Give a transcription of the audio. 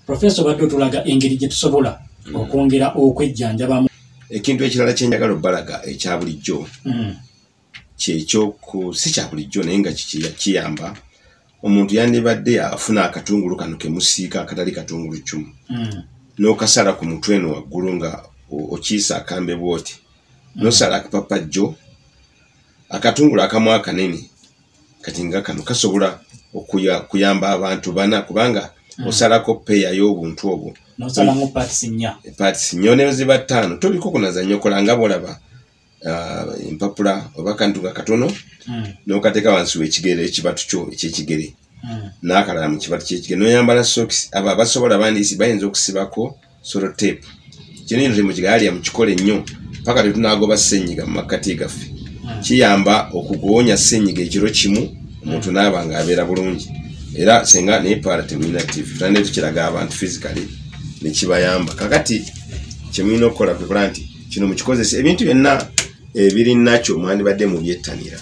Profesa, obadde otulaga engeri gye tusobola okwongera okwejjanjabamu. Ekintu ekirala kyenjagala obbalaga ekya bulijjo, kyekyoku si kya bulijjo naye nga kiyamba omuntu, yandibadde afuna akatungulu kano kemusiika akatali katungulu cumu, n'okasala ku mutwe eno waggulu nga okiisa akambe bwoti, n'osala akapapajjo akatungulu akamu akanene. Kati nga kano kasobola okuyamba abantu bana, kubanga osalako peya y'obuntu obwo. Nosalamu parts nnya. Parts nnyo ne ziba ttaano, tobikukunaza nnyo. Kola nga bwolaba empapula oba kantu nga katono, n'okateeka wansi w'ekigere, ekibatu kyo ekyekigere, n'akalala mu kibatu kyekigere, n'oyambala sokisi. Abo abasobola bandisi bayinza okusibako sellotape. Kino ino temukigalya, mukikole nnyo paka tetunagoba ssenyiga mu makkati gaffe. Kiyamba okugonya ssenyiga ekiro kimu, omuntu naaba nga abeera bulungi. Era senga naye paala temulina TV, tutandike tukiraga abantu physically nekibayamba. Kakati kyemulina okukola kwekola nti kino mukikozesa. Ebintu byonna ebiri nakyo mwandibadde mubyettanira.